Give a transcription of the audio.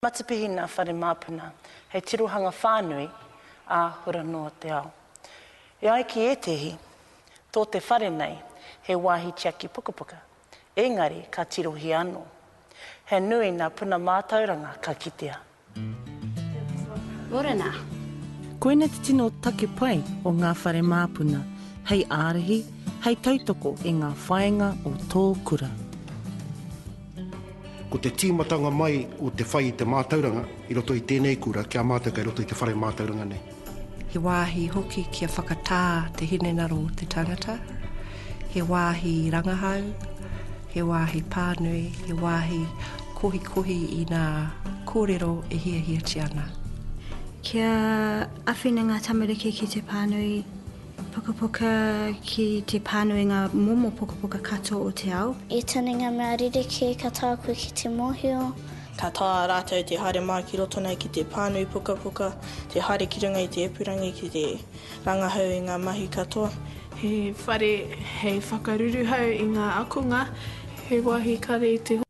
Matipihina Whare Māpuna hei tirohanga whānui, ā, hura noa te ao. E ai ki ētehi, tō te whare nei he wāhi tiaki pukapuka, engari ka tirohia anō. He nui nā puna mātauranga ka kitea. Morena. Koina te tino take pai o ngā whare māpuna, hei ārahi, hei tautoko i ngā whāinga o tō kura. Ko te tīmatanga mai o te whai i te mātauranga i roto i tēnei kura ki a mātou kei roto i te whare mātauranga nei. He wāhi hoki kia whakatā te hinengaro o te tangata, he wāhi rangahau, he wāhi pānui, he wāhi kohikohi i ngā kōrero e hiahiatia ana. Kia āwhina ngā tamariki ki te pānui Pukapuka ki te pānui ngā momo pukapuka katoa o te ao. I tini ngā mea rerekē ka taea koe ki te mōhio. Ka taea rātou te haere mai ki roto nei ki te pānui pukapuka, te haere ki runga i te ipurangi ki te rangahau i ngā mahi katoa. He whare hei whakaruruhau i ngā akonga. He wāhi kare i te.